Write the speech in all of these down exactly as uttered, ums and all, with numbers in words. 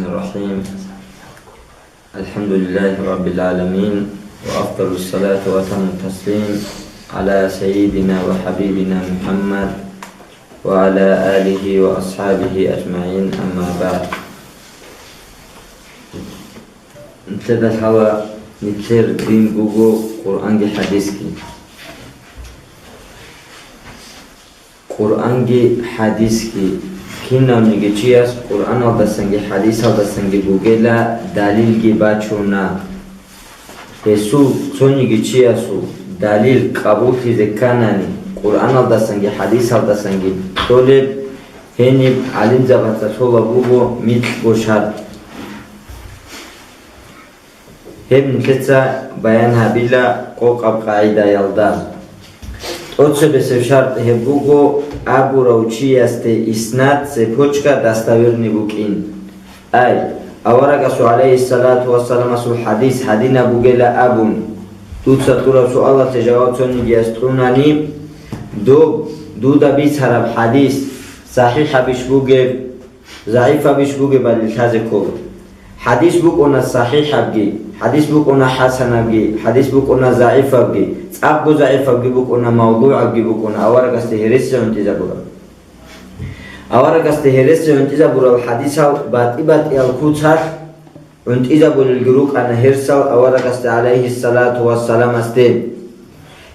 الرحيم. الحمد لله رب العالمين، وأفضل الصلاة وأتم التسليم على سيدنا وحبيبنا محمد وعلى آله وأصحابه أجمعين، أما بعد. Нилъеда лъала, нилъер дин буго Къуръанги хӀадисги. Къуръанги хӀадисги. Кинавниги чияс Къуръаналдасанги хӀадисалдасанги бугела далилги бачуна. Гьесул цониги чиясул далил къабуллъизе кканани, Къуръаналдасанги хӀадисалдасанги кьолеб, гьениб гӀалимзабаца лъолаб буго микьго шарт. Гьеб нилъеца баян гьабила къокъаб къагӀидаялда. ТӀоцебесеб шарт гьеб буго, абурав чиясде иснад, цепочка, достоверный букӀин. Ай, аварагасул гӀалайгьиссалату вассаламасул хӀадис гьадинаб бугела абун, дуца кьураб суалалъе жаваб цонигияс кьунани, доб дуда бицараб хӀадис сахӀихӀабищ бугеб, загӀипабищ бугебали лъазе ккола. ХӀадис букӀуна сахӀихӀабги, хӀадис букӀуна хӀасанабги, хӀадис букӀуна загӀипабги, цӀакъго загӀипабги букӀуна, мавдугӀабги букӀуна, аварагасде гьереси гӀунтӀизабураб. Аварагасде гьереси гӀунтӀизабурал хӀадисал батӀи-батӀиял куцалъ гӀунтӀизабулелги рукӀана гьерсал аварагасде гӀалайгьиссалату вассаламасде.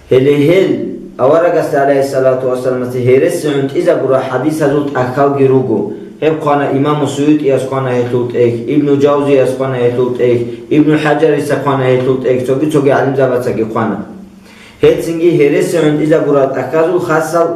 Гьеле гьел аварагасде гӀалайгьиссалату вассаламасде гьереси гӀунтӀизабурал хӀадисазул тӀахьалги руго. Гьеб хъвана имаму СуютӀияс, хъвана гьелъул тӀехь, Ибну Жавзияс, хъвана гьелъул тӀехь, Ибну ХӀажарица, хъвана гьелъул тӀехь, цоги-цоги гӀалимзабацаги хъвана. Гьелцинги гьереси гӀунтӀизабурал тӀахьазул хасал,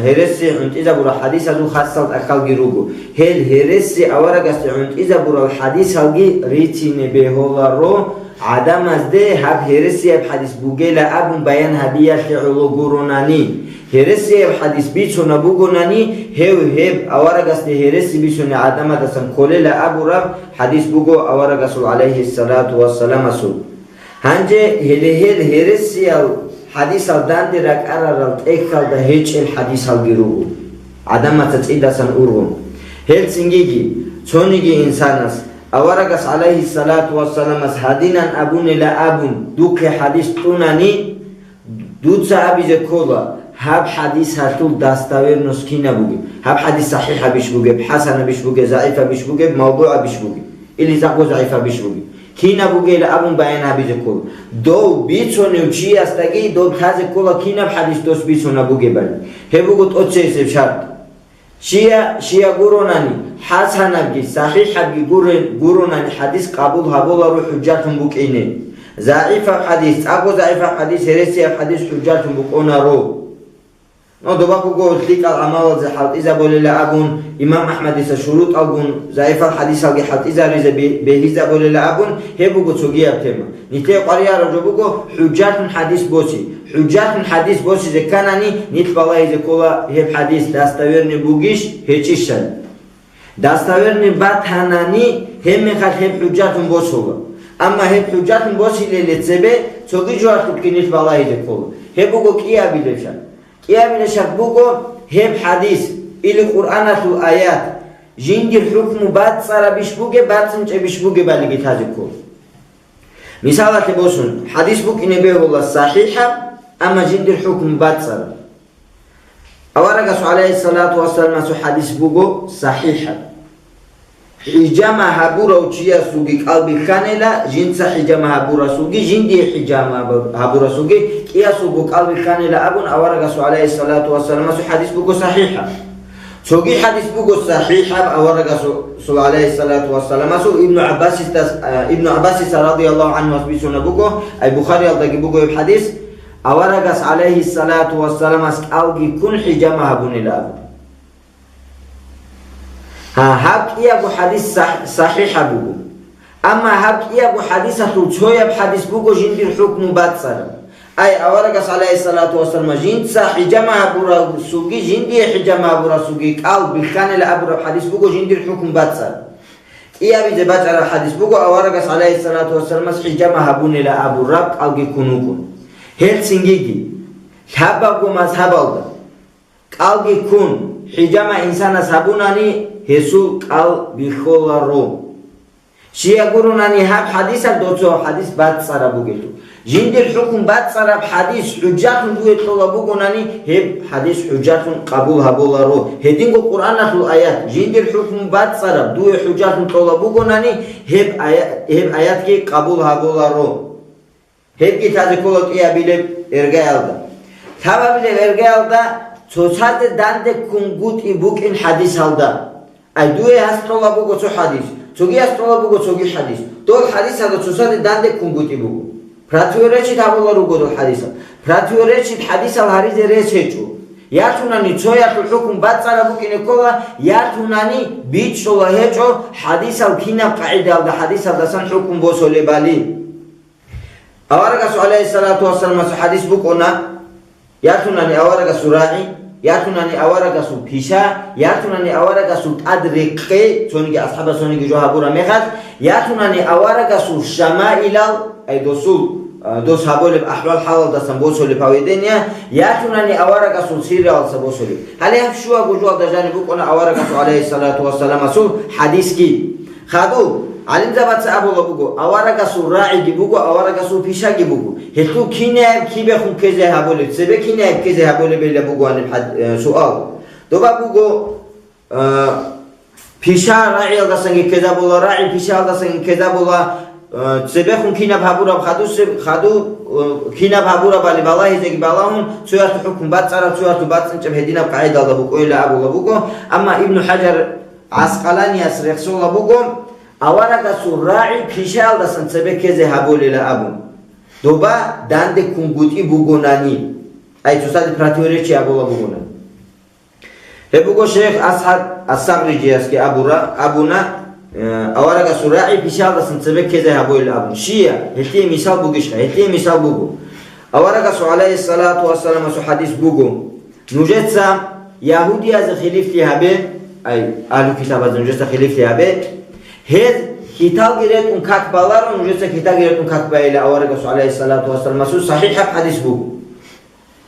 гьереси гӀунтӀизабурал хӀадисазул хасал тӀахьалги руго. Гьел гьереси аварагасде гӀунтӀизабурал хӀадисалги рицине бегьуларо, гӀадамазде гьаб гьересияб хӀадис бугела абун баян гьабиялъе гӀоло гуронани. Гьересияб хӀадис бицунаб бугонани, гьев гьеб аварагасде гьереси бицунел гӀадамадасан кколела абураб хӀадис буго аварагасул гӀалайгьиссалату вассаламасул. Гьанже гьеле гьел гьересиял хӀадисал данде ракӀарарал тӀехьалда гьечӀел хӀадисалги руго, гӀадамаца цӀидасан ургъун. Гьелцинги цониги инсанас, аварагас гӀалайгьиссалату вассаламас гьадинан абунила абун, духъе хӀадис кьунани, дуца абизе ккола, гьаб хӀадис гьалъул достоверность кинаб бугеб, гьаб хӀадис сахӀихӀабищ бугеб, хӀасанабищ бугеб, загӀифабищ бугеб, мавдугӀабищ бугеб, или цӀакъго загӀифабищ бугеб. Кинаб бугел абун баян гьабизе ккола. Дов бицунев чиясдаги доб лъазе ккола кинаб хӀадис дос бицунаб бугебали. Гьеб буго тӀоцесеб шарт. Чия, чия гуронани, хӀасанабги, сахӀихӀабги гурен-, гуронани хӀадис къабул гьабуларо хӀужжатлъун букӀине. ЗагӀифаб хӀадис, цӀакъго загӀифаб хӀадис, гьересияб хӀадис хӀужжатлъун букӀунаро. Ну, доба буго лъикӀал гӀамалалзе хӀалтӀизабулела абун, имам АхӀмадица шурутӀалгун, загӀифал хӀадисалги хӀалтӀизаризе бе-, бегьизабулела абун, гьеб буго цогияб тема. Нилъее къваригӀараб жо буго хӀужжатлъун хӀадис боси. ХӀужжатлъун хӀадис босизе кканани, нилъ балагьизе ккола гьеб хӀадис достоверный бугищ, гьечӀищали. Достоверный батанани, гьебмехалъ гьеб хӀужжатлъун босула. Амма гьеб хӀужжатлъун босилеле цебе цоги жоялъухъги нилъ балагьизе ккола. Гьеб буго кӀиабилеб шарт. КӀиабилеб шарт буго, гьеб хӀадис или Къуръаналъул аят жиндир хӀукму бацӀцӀарабищ бугеб, бацӀцӀинчӀебищ бугебалиги лъазе ккола. Мисалалъе босун, хӀадис букӀине бегьула сахӀихӀаб, амма жиндир хӀукму бацӀцӀараб. Аварагасул гӀалайгьиссалату вассаламасул хӀадис буго сахӀихӀаб. ХӀижама гьабурав чиясулги кӀал бихьанила, жинца хӀижама гьабурасулги, жиндие хӀижама гьабурасулги, кӀиясулго кӀал бихьанила абун аварагасул гӀалайгьиссалату вассаламасул хӀадис буго сахӀихӀаб. Цоги хӀадис буго сахӀихӀаб аварагасул гӀалайгьиссалату вассаламасул Ибну ГӀаббасица, а, Ибну ГӀаббасица радияллагьу гӀанхуас бицунаб буго, ай Бухариялдаги буго гьеб хӀадис, аварагас гӀалайгьиссалату вассаламас кӀалги ккун хӀижама гьабунила абун. Гьа, гьаб кӀиябго хӀадис сахӀ-, сахӀихӀаб буго. Амма гьаб кӀиябго хӀадисалъул цояб хӀадис буго жиндир хӀукму бацӀцӀараб. Ай, аварагас, гӀалайгьиссалату вассалам, жинца хӀижама гьабурасулги, жиндие хӀижама гьабурасулги кӀал бихьанила абураб хӀадис буго жиндир хӀукму бацӀцӀараб. КӀиабизе бачӀараб хӀадис буго, аварагас, гӀалайгьиссалату вассаламас, хӀижама гьабунила абураб кӀалги ккун вукӀун. Гьелцинги лъабабго мазгьабалда кӀалги ккун, хӀижама инсанас гьабунани, гьесул кӀал бихьуларо. Щияг гуронани гьаб хӀадисалда цо хӀадис бацӀцӀараб бугелъул. Жиндир хӀукму бацӀцӀараб хӀадис хӀужжатлъун дуе кьола бугонани, гьеб хӀадис хӀужжатлъун къабул гьабуларо. Гьединго Къуръаналъул аят, жиндир хӀукму бацӀцӀараб дуе хӀужжатлъун кьола бугонани, гьеб ая-, гьеб аятги къабул гьабуларо. Гьебги лъазе ккола кӀиабилеб эргаялда. Лъабабилеб эргаялда цоцазе данде ккунгутӀи букӀин хӀадисалда. Ай, дуе гьас кьола буго цо хӀадис, цогияс кьола буго цоги хӀадис. Дол хӀадисалда цоцазе данде ккунгутӀи буго. Противоречит гьабула руго дол хӀадисал. Противоречит хӀадисал гьаризе рес гьечӀо. Ялъунани цоялъул хӀукму бацӀцӀараб букӀине ккола, ялъунани бичӀчӀула гьечӀо хӀадисал кинаб къагӀидаялда хӀадисалдасан хӀукму босулебали. Аварагасул, гӀалайгьиссалату вассаламасул хӀадис букӀуна, ялъунани аварагасул рагӀи, ялъунани аварагасул пиша, ялъунани аварагасул тӀад рекъе, цониги асхӀабас цониги жо гьабураб мехалъ, ялъунани аварагасул шамаилал, ай досул, а, дос гьабулеб ахӀвал-хӀалалдасан босулеб поведение, ялъунани аварагасул сиралдаса босулеб. Гьале гьаб щуябго жоялда жаниб букӀуна аварагасул, гӀалайгьиссалату вассаламасул хӀадисги. Хадуб, гӀалимзабаца абула буго, аварагасул рагӀиги буго, аварагасул пишаги буго. Гьелъул кинаяб кибехун ккезе гьабулеб, цебе кинаяб ккезе гьабулеб гьелаб бугоаниб хӀад-, э, суал. Доба буго, э, пиша рагӀиялдасанги ккезабула, рагӀи пишаялдасанги ккезабула, э, цебехун кинаб гьабураб хадусеб, хаду, э, кинаб гьабурабали балагьизеги балагьун, цоясул хӀукму бацӀцӀараб, цоясул бацӀцӀинчӀеб гьединаб къагӀидалда букӀойила абула буго. Амма Ибну ХӀажар ГӀаскъаланияс рехсола буго, аварагасул рагӀи пишаялдасан цебе ккезе гьабулила абун. Доба данде ккунгутӀи бугонани, ай цоцазе противоречие абула бугонани. Гьеб буго шейх АсхӀаб Ас-Сагъриджиясги абура-, абуна, э, аварагасул рагӀи пишаялдасан цебе ккезе гьабулила абун. Щия, гьелъие мисал бугищха? Гьелъие мисал буго. Аварагасул, гӀалайгьиссалату вассаламасул хӀадис буго. Нужеца ягьудиязе хилифлъи гьабе, ай, агьлу китабазе нужеца хилифлъи гьабе, гьез хьиталги ретӀун как баларо, нужеца хьиталги ретӀун как байила аварагасул, гӀалайгьиссалату вассаламасул, сахӀихӀаб хӀадис буго.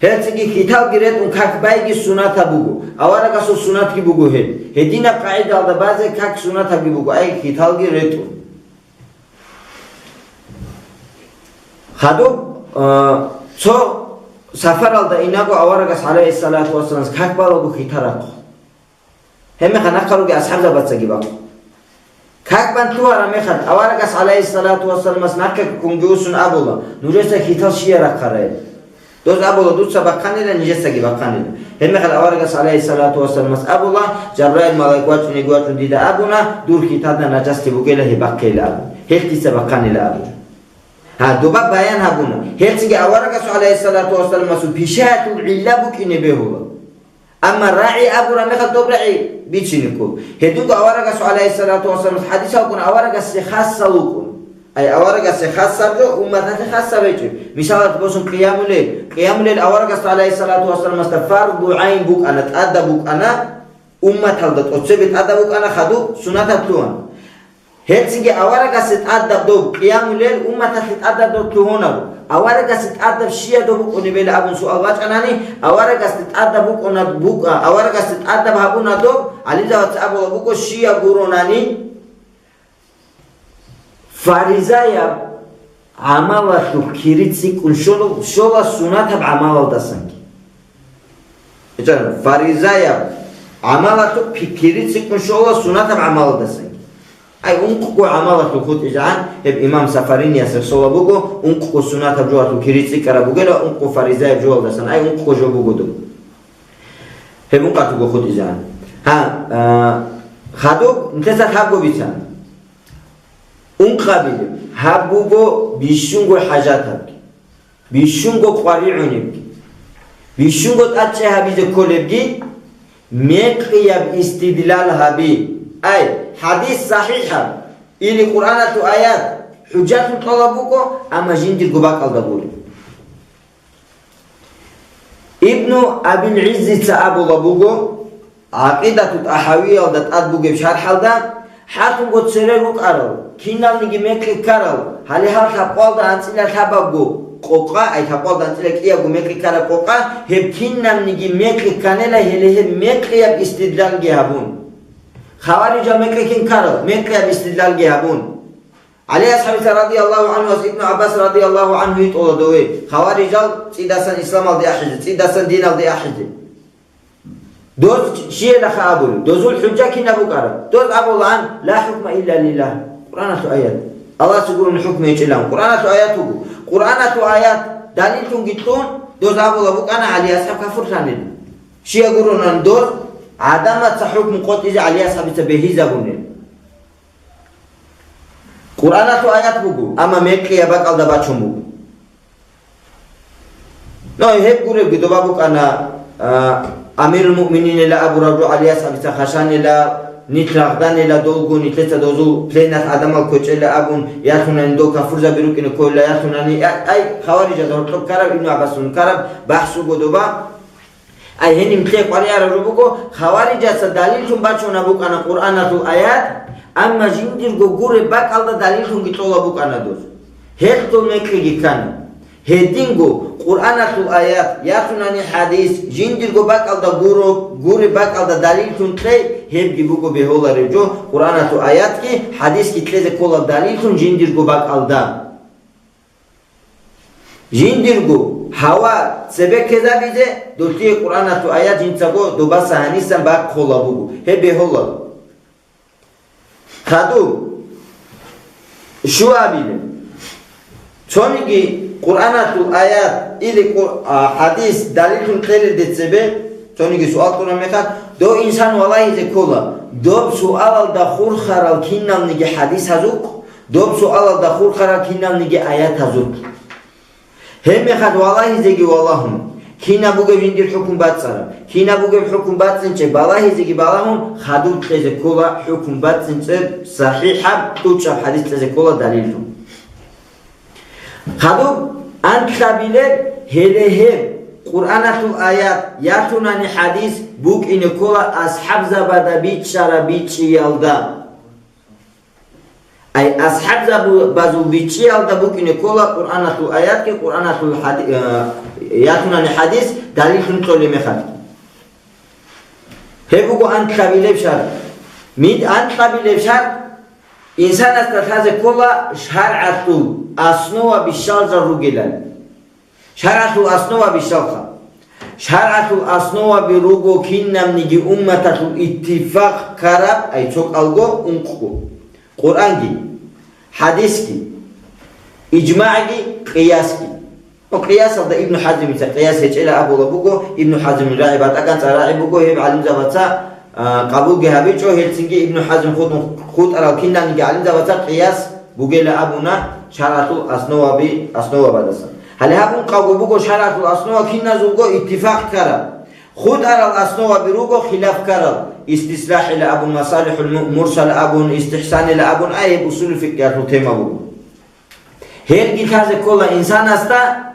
Гьелцинги хьиталги ретӀун как байги сунатаб буго, аварагасул сунатги буго гьеб. Гьединаб къагӀидалда базе как сунатабги буго, ай, хьиталги ретӀун. Хадуб, а, цо сапаралда инаго аварагас, гӀалайгьиссалату вассаламас, как балаго хьитарахъ. Гьебмехалъ нахъа ругел асхӀабзабацаги бахъ. Как бан лъугьараб мехалъ, аварагас, гӀалайгьиссалату вассаламас, нахъе ккунги усун абула, нужеца хьитал щия рахъарай? Доз абула, дуца бахъанила, нижецаги бахъанила. Гьебмехалъ аварагас, гӀалайгьиссалату вассаламас, абула, Жабраил малаик вачӀунеги вачӀун дида абуна, дур хьитада нажасти бугела, гьеб бахъейила абун. Гьелъ дица бахъанила абун. Гьа, доба баян гьабуна. Гьелцинги аварагасул, гӀалайгьиссалату вассаламасул, пишаялъул гӀилла букӀине бегьула. Амма рагӀи абураб мехалъ доб рагӀи бицине ккола. Гьединго аварагасул, гӀалайгьиссалату вассаламас, хӀадис букӀуна, аварагасде хасал вукӀун. Ай, аварагасде хасаб жо, умматалъе хасаб гьечӀеб. Мисалалъе босун, къиямулел. Къиямулел аварагасда, гӀалайгьиссалату вассаламасда, фарду гӀайн букӀана, тӀадаб букӀана, умматалда тӀоцебе тӀадаб букӀана, хадуб сунатаб лъугьана. Гьелцинги аварагасде тӀадаб доб къиямулел умматалъе тӀадаб доб лъугьунаб. Аварагасде тӀадаб щиядаб букӀунеб гьелъ абун суал бачӀанани, аварагасде тӀадаб букӀунаб букӀа, аварагасде тӀадаб гьабуна доб, гӀалимзабаца абула буго, щияб гуронани, фаризаяб гӀамалалъул кири цӀикӀкӀун щола, щола сунатаб гӀамалалдасанги. ГьечӀо, фаризаяб гӀамалалъул пи-, кири цӀикӀкӀун щола сунатаб гӀамалалдасанги. Ай, ункъго гӀамалалъул хутӀизегӀан, гьеб имам Сафаринияс рехсола буго, ункъго сунатаб жоялъул кири цӀикӀкӀараб бугела, ункъго фаризаяб жоялдасан, ай, ункъго жо буго доб. Гьеб ункъатго хутӀизегӀан. Гьа, а, хадуб, нилъеца лъабго бицана. Ункъабилеб, гьаб буго бищунго хӀажатабги, бищунго къваригӀунебги, бищунго тӀадчӀей гьабизе кколебги, мекъияб истидлал гьаби. Ай, хӀадис сахӀихӀаб, или Къуръаналъул аят хӀужжатлъун кьола буго, амма жиндирго бакӀалда гури. Ибну Абил ГӀиззица абула буго, ГӀакъидату ТӀахӀавиялда тӀад бугеб шархӀалда, хӀакимго цере рукӀарал, киналниги мекъи ккарал, гьале гьал лъабкъоялда анцӀила лъабабго къокъа, ай, лъабкъоялда анцӀила кӀиябго мекъи ккараб къокъа, гьеб кинабниги мекъи кканила, гьеле гьеб мекъияб истидлалги гьабун. Хаварижал мекъи кин ккарал, мекъияб истидлалги гьабун. ГӀали асхӀабица радияллагьу гӀанхуас Ибну ГӀаббас радияллагьу гӀанху йитӀула дове, хаварижал цӀидасан исламалде ахӀизе, цӀидасан диналде ахӀизе. Доз щиялаха абури, дозул хӀужа кинаб букӀараб? Доз абулаан: «Ла хӀукма илля лиллагь», Къуръаналъул аят. Аллагьасе гурони хӀукму гьечӀилан. Къуръаналъул аят вуго. Къуръаналъул аят далиллъунги кьун, доз абула букӀана ГӀали асхӀаб кафурлъанин. Щия гуронан доз гӀадамаца хӀукму къотӀизе ГӀали асхӀабица бегьизабунин. Къуръаналъул аят буго, амма мекъияб бакӀалда бачун буго. Но гьеб гуребги доба букӀана, а, Амирул Муъмининила абураб жо ГӀали асхӀабица хашанила, нилъ рагъданила долго, нилъеца дозул пленалъ гӀадамал ккечӀела абун, ялъунани дол кафурзаби рукӀине кколила, ялъунани, я-, ай, хаварижазда гьоркьоб ккараб, Ибну ГӀаббасулъун ккараб бахӀс буго доба. Ай, гьениб нилъее къваригӀараб жо буго, хаварижаца далиллъун бачуна букӀана Къуръаналъул аят, амма жиндирго гуреб бакӀалда далиллъунги кьола букӀана доз. Гьелъул мекъиги ккана. Гьединго Къуръаналъул аят, ялъунани хӀадис, жиндирго бакӀалда гуро, гуреб бакӀалда далиллъун кьей, гьебги буго бегьулареб жо, Къуръаналъул аятги, хӀадисги кьезе ккола далиллъун жиндирго бакӀалда. Жиндирго гьава цебе ккезабизе, долъие Къуръаналъул аят жинцаго добаса гьанисан бахъула буго. Гьеб бегьула. Хадуб, щуабилеб. Цониги Къуръаналъул аят или Къур-, а, хӀадис далиллъун кьелелде цебе, цониги суал кьураб мехалъ, дов инсан валагьизе ккола, доб суалалда хурхарал киналниги хӀадисазухъ, доб суалалда хурхарал киналниги аятазухъ. Гьебмехалъ валагьизеги валагьун, кинаб бугеб жиндир хӀукму бацӀцӀараб, кинаб бугеб хӀукму бацӀцӀинчӀеб балагьизеги балагьун, хадуб кьезе ккола хӀукму бацӀцӀинчӀеб сахӀихӀаб, тӀучӀаб хӀадис кьезе ккола далиллъун. Хадуб анлъабилеб, гьеле гьеб Къуръаналъул аят, ялъунани хӀадис букӀине ккола асхӀабзабада бичӀчӀараб бичӀчӀиялда. Ай, асхӀабзабазул бичӀчӀиялда букӀине ккола Къуръаналъул аятги, Къуръаналъул хӀади-, э, ялъунани хӀадис далиллъун кьолеб мехалъ. Гьеб буго анлъабилеб шарт. Мид анлъабилеб шарт, инсанасда лъазе ккола шаргӀалъул основа бищалзал ругилан. ШаргӀалъул основа бищалха. ШаргӀалъул основаби руго кинабниги умматалъул иттифакъ ккараб, ай цо кӀалго, ункъго. Къуръанги, хӀадисги, ижмагӀги, къиясги. Къиясалда Ибну ХӀазмица къияс гьечӀела абула буго, Ибну ХӀазмил рагӀи батӀакӀанцӀа рагӀи буго, гьеб гӀалимзабаца, а, къабулги гьабичӀо, гьелцинги Ибну ХӀазм хутӀун хутӀарал кинабниги гӀалимзабаца къияс бугела абуна шаргӀалъул основаби, основабадасан. Гьале гьаб ункъавго буго шаргӀалъул основа киназулго иттифакъ ккараб. ХутӀарал основаби руго хилаф ккарал, истислахӀила абун, масалихӀул му-, мурсала абун, истихӀсанила абун, ай гьеб усулул фикъгьалъул тема буго. Гьелги лъазе ккола инсанасда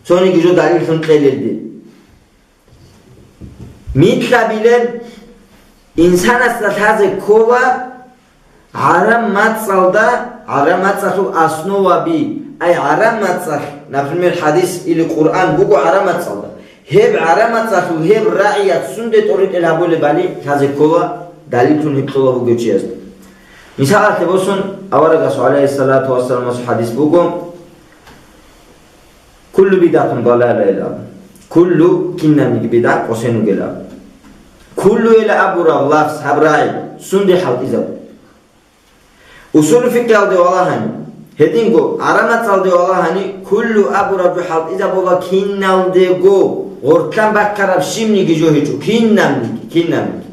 цониги жо далиллъун кьелелде. Микьабилеб инсанасда лъазе ккола гӀараб мацӀалда, гӀараб мацӀалъул основаби, ай гӀараб мацӀалъ, например, хӀадис или Къуръан буго гӀараб мацӀалда. Гьеб гӀараб мацӀалъул гьеб рагӀият сунде тӀоритӀел гьабулебали лъазе ккола далиллъун гьеб кьола бугев чиясда. Мисалалъе босун, аварагасул гӀалайгьиссалату вассаламасул хӀадис буго, «Куллу бидгӀатун далала», — ила абун. Куллу, кинабниги бидгӀа къосен вугел абун. Куллу ила абураб лафз, гьаб рагӀи, сунде хӀалтӀизаб? Усулу фикъгьалде валагьани, гьединго гӀараб мацӀалде валагьани, куллу абураб жо хӀалтӀизабула киналдего, гъортлъан бахъараб щибниги жо гьечӀо, кинабниги, кинабниги.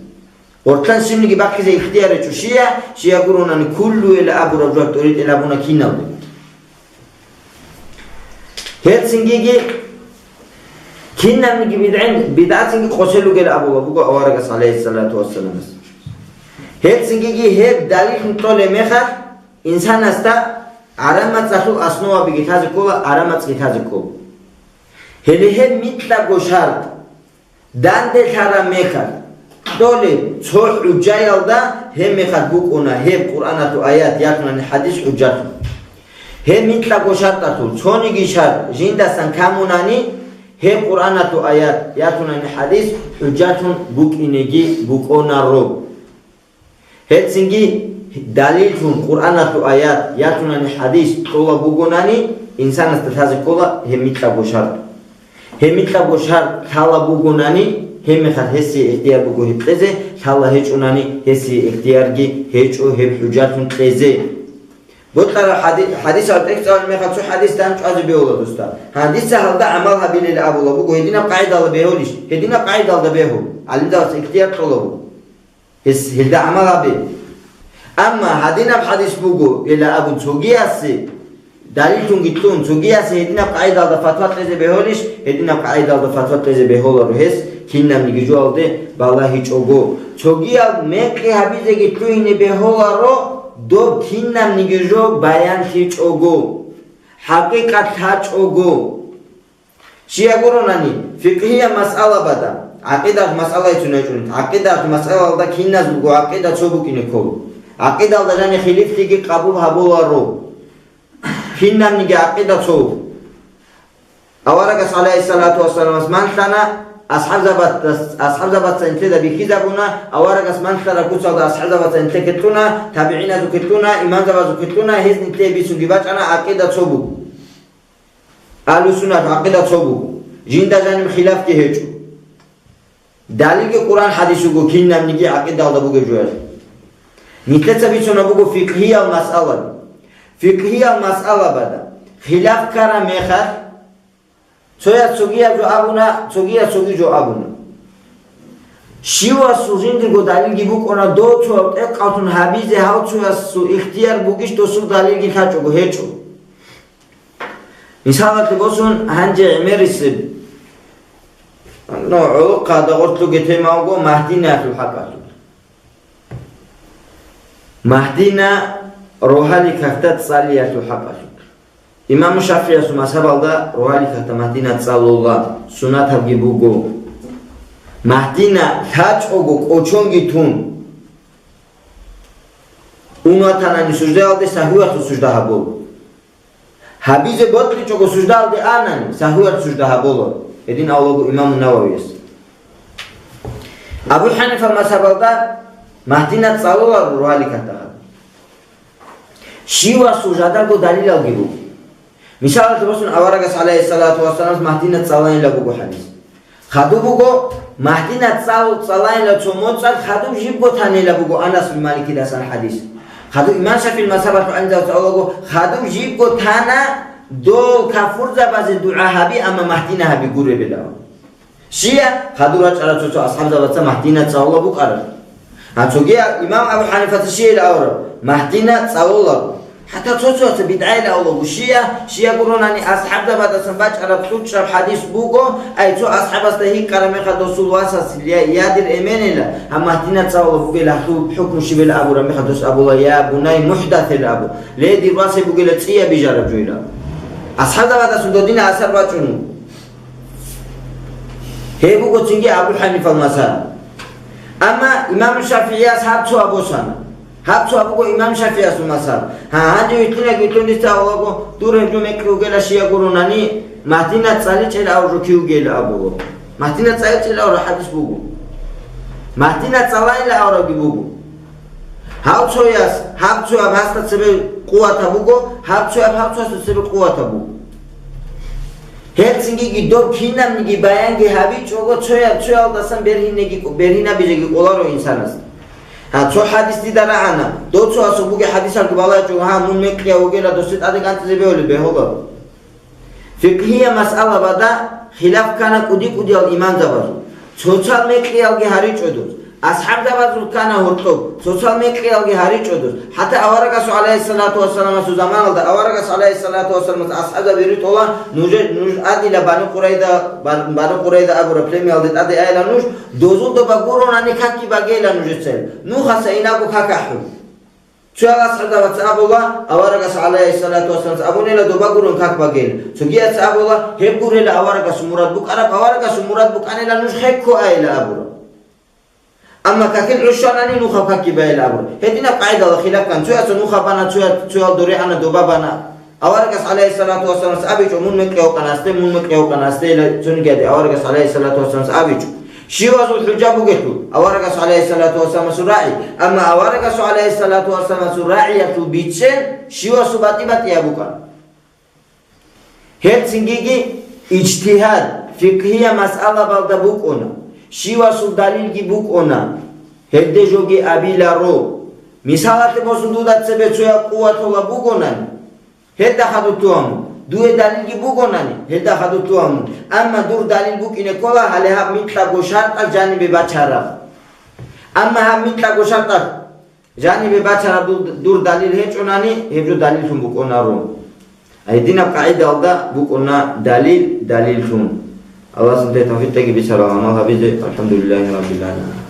Гъортлъан щибниги бахъизе ихтияр гьечӀо шия, шия гуронани куллу ила абураб жо тӀоритӀел гьабуна киналде. Гьелцинги кинабниги бидгӀин, бидгӀацинги къосел ругел абула буго аварагас, гӀалайгьиссалату вассаламас. Гьелцинги гьеб далил кьолеб мехалъ, инсанасда гӀараб мацӀалъул основабиги лъазе ккола, гӀараб мацӀги лъазе ккола. Гьеле гьеб микьабго шартӀ данделъараб мехалъ, кьолеб цо хӀужаялда гьеб мехалъ букӀуна гьеб Къуръаналъул аят, яхъунани хӀадис хӀужалъун. Гьеб микьабго шартӀалъул цониги шартӀ жиндасан камунани, гьеб Къуръаналъул аят, яхъунани хӀадис хӀужалъун букӀинеги букӀунаро. Гьелцинги Далиллъун Къуръаналъул аят, я цунани хӀадис кьола бугонани, инсанасда лъазе ккола гьеб микьабго шарт. Гьеб микьабго шарт лъала бугонани, гьеб мехалъ гьесие ихтияр буго гьеб кьезе, лъала гьечӀонани, гьесие ихтиярги гьечӀо гьеб хӀужалъун кьезе. Бокьараб хӀади-, хӀадисал тӀехь цӀалулеб мехалъ цо хӀадис дандчӀвазе бегьула досда. Гьанже дица гьалда гӀамал гьабилел абула буго, гьединаб къагӀидалда бегьулищ? Гьединаб къагӀидалда бегьул. ГӀалимзабаз ихтияр кьола буго. Гьес гьелда гӀамал гьабе. Амма гьадинаб хӀадис буго, ила абун цогиясе, далиллъунги кьун, цогиясе гьединаб къагӀидалда фатва кьезе бегьулищ? Гьединаб къагӀидалда фатва кьезе бегьуларо гьес, кинабниги жоялде балагьичӀого. Цогиял мекъи гьабизеги лъугьине бегьуларо, доб кинабниги жо баянлъичӀого, хӀакъикъат лъачӀого. Щай гуронани, фикъгьиял масъалабада, гӀакъидалъ масъалайцун гьечӀун, гӀакъидалъ масъалалда киназ буго гӀакъида цо букӀине ккола. ГӀакъидалда жаниб хилифлъиги къабул гьабуларо. Кинабниги гӀакъида цо. Аварагас, гӀалайгьиссалату вассаламас, манлъана, асхӀабзабац-, асхӀабзабаца нилъеда бихьизабуна, аварагас манлъараб куцалда асхӀабзабаца нилъее кьуна, табигӀиназухъе кьуна, имамзабазухъе кьуна, гьез нилъее бицунги бачӀана, гӀакъида цо буго. Агьлу-суннат гӀакъида цо буго, жинда жаниб хилафги гьечӀо. Далилги Къуръан-хӀадис буго кинабниги гӀакъидалда бугеб жоялъе. Нилъеца бицунеб буго фикъгьиял масъалаби. Фикъгьиял масъалабада хилаф ккараб мехалъ, цояс цогияб жо абуна, цогияс цоги жо абуна. Щивасул жиндирго далилги букӀуна, дов цояв тӀекъалтун гьабизе гьав цоясул ихтияр бугищ досул далилги лъачӀого? ГьечӀо. Мисалалъе босун, гьанже гӀемерисеб, ну, гӀолохъабазда гъорлъ бугеб тема буго Магьдинаялъул хӀакъалъулъ. Магьдина рогьалил какда цӀалиялъул хӀакъалъулъ. Имам ШафигӀиясул мазгьабалда рогьалил какда Магьдина цӀалула, суннатабги буго. Магьдина лъачӀого кӀочонги тун, ун ватанани суждаялде сагьвиялъул сужда гьабула. Гьабизе бокьичӀого суждаялде анани, сагьвиялъул сужда гьабула, гьедин абулаго имаму Нававияс. Абу ХӀанифал мазгьабалда Магьдина цӀалуларо рогьалил какда. Щивасул жиндирго далилалги буго. Мисалалъе босун, аварагас, гӀалайгьиссалату вассаламас, Магьдина цӀалайила буго хӀадис. Хадуб буго, Магьдина цӀал-, цӀалайила цо моцӀалъ, хадуб жибго танила буго Анас бин Маликидасан хӀадис. Хадуб имам ШафигӀил мазгьабалъул гӀалимзабаца абулаго, хадуб жибго тана, дол кафурзабазе дугӀа гьаби, амма Магьдина гьаби гуребила. Щай? Хадур рачӀарал цо-цо асхӀабзабаца Магьдина цӀалула букӀараб. Гьанже цоги имам Абу ХӀанифаца щайила абураб? Магьдина цӀалуларо. ХӀатта цо-цояца бидгӀайила абулаго, щай, щай гуронани асхӀабзабаздасан бачӀараб цӀучӀаб хӀадис буго, ай цо асхӀабасда гьикъараб мехалъ досул васас, я, я дир эменила, гьаб Магьдина цӀалулеб бугила, гьелъул хӀукму щибила абураб мехалъ дос абула, я бунай мухӀдасила абу, ле, дир вас гьеб бугила цӀияб бижараб жойила. АсхӀабзабаздасун додина асар бачӀун. Гьеб буго цинги Абу ХӀанифал мазгьаб. Амма имам ШафигӀияс гьаб цо абулеб босана. Гьаб цо абуго имам ШафигӀиясул мазгьаб. Гьа, гьанже вилълъинаги вилълъун дица абулаго, дур гьеб жо мекъи бугила, щай гуронани, Магьдина цӀаличӀел абураб жо кив бугила абуго. Магьдина цӀаличӀел абураб хӀадис буго. Магьдина цӀалайила абурабги буго. Гьав цояс, гьаб цояб гьасда цебе къуватаб буго, гьаб цояб гьав цоясда цебе къуватаб буго. Гьелцинги доб кинабниги баянги гьабичӀого, цояб цоялдасан бергьинеги, бергьинабизеги кӀоларо инсанас. Гьа, цо хӀадис дида рагӀана, дов цо асуб бугеб хӀадисалги балагьичӀого, гьа, мун мекъияв вугила, досде тӀаде кӀанцӀизе бегьулеб, бегьула. Фикъгьиял масъалабада хилаф ккана кӀуди-кӀудиял имамзабазул. Цоцал мекъиялги гьаричӀо дос. АсхӀабзабазул ккана гьоркьоб, цоцал мекъиялги гьаричӀо дос. ХӀатта аварагасул, гӀалайгьиссалату вассаламасул, заманалда аварагас, гӀалайгьиссалату вассаламас, асхӀабзаби ритӀула, нужер, нуж адила Бану Къурайза, Бан-, Бану Къурайза абураб племяялде тӀаде айила нуж, дозул доба гуронани какги багейила нужеца. Нухаса инаго как ахӀун. Цоял асхӀабзабаца абула, аварагас, гӀалайгьиссалату вассаламас, абунила доба гурун как багейила. Цогияца абула, гьеб гурела аварагасул мурад букӀараб, аварагасул мурад букӀанила нуж хекко айила абура. Амма какил гӀуж щванани нухаб какги байила абура. Гьединаб къагӀидала хилаф ккан, цояца нухаб бана, цоя-, цоял доре ана, доба бана. Аварагас, гӀалайгьиссалату вассаламас, абичӀо, мун мекъи гьавкъана асде, мун мекъи гьавкъана асде, ила цониги гьади аварагас, гӀалайгьиссалату вассаламас, абичӀо. Щивасул хӀужа бугелъул аварагасул гӀалайгьиссалату вассаламасул рагӀи, амма аварагасул гӀалайгьиссалату вассаламасул рагӀиялъул бичӀчӀен щивасул батӀи-батӀияб букӀана. Гьеб цинги ижтигьад, фикъгьиял масъалабалда букӀуна, щивасул далилги букӀуна, гьелде жоги абиларо. Мисалалъе босун, дуда цебе цояб къуватула бугонани, гьелда хадур тугьамун, дуе далилги бугонани, гьелда хадур тугьамун, амма дур далил букӀине ккола гьале гьаб микьабго шартӀал жанибе бачараб. Амма гьаб микьабго шартӀал жанибе бачараб дур, дур далил гьечӀонани, гьеб жо далиллъун букӀунаро. Гьединаб къагӀидалда букӀуна далил далиллъун. Аллагьас нилъее тавфикъги бицарал гӀамал гьабизе. АлхӀамдулиллагьи раббил гӀаламин.